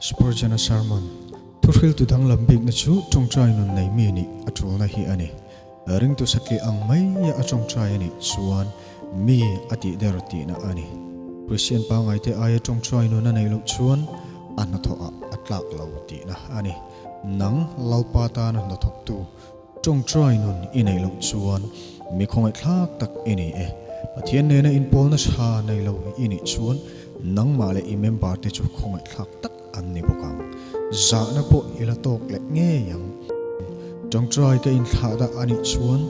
Spurgeon-a sermon, Thuhriltu danglam bikna chu tawngtai nun nei mi nih a tulna hi a ni. Ringtu satliah ang maia a tawngtai a nih chuan mi a tihder tihna a ni. Kristian pangaite aia tawngtai nun a neih loh chuan a hnathawhah a tlak lo tihna a ni. Nang Lalpa tana hnathawktu tawngtai nun i neih loh chuan mi khawngaihthlak tak i ni e. Pathian nena inpawlna tha nei lo i nih chuan nangmah leh i member te chu khawngaihthlak tak an ni bawk ang. Zahna pawh i la tawk leh ngei ang. Tawngtai ka inthlah dah a nih chuan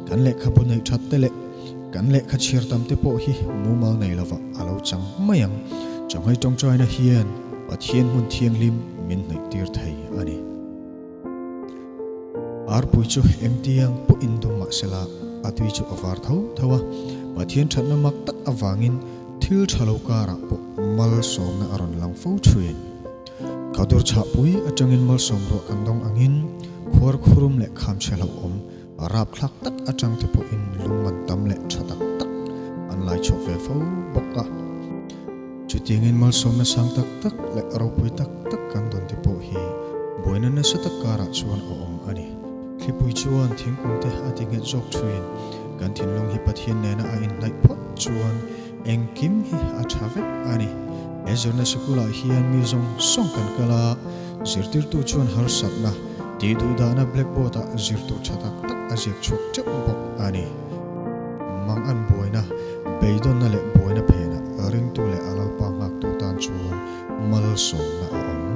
kan lehkhabu neih that te leh kan lehkha chhiar tam te pawh hi mumal nei lovah a lo chang mai ang. Chawnghei tawngtaina hian Pathian hmun thianghlim min hnaih tir thei a ni. Arpui chu engtiang pawh indum mah sela a tui chu a var tho tho a. Pathian thatna mak tak avangin thil tha lo karah pawh malsawmna a rawn lang fo thin. Khadur chhahpui atangin malsawm ruah kan dawng angin khuar khurum leh kham chhe hlauhawm rapthlak tak atang te pawhin lungman tam leh tha tak tak an lai chhuak ve fo bawk a. Chutiangin malsawmna sang tak tak leh ropui tak tak kan dawn te pawh hi buaina nasa tak karah chuan a awm a ni. Thlipui chuan thingkung te a ti nghet zawk thuin kan thinlung hi Pathian nena a inhnaih phawt chuan engkim hi a tha vek a ni. He zirna sikulah hian mi zawng zawng kan kal a, zirtirtu chuan harsatna tih duhdahna blackboard ah zirtur tha tak tak a ziak chhuak teuh bawk a ni. Mang an buaina, beidawnna leh buaina phenah ringtu leh a Lalpa nghaktu tan chuan malsawmna a awm.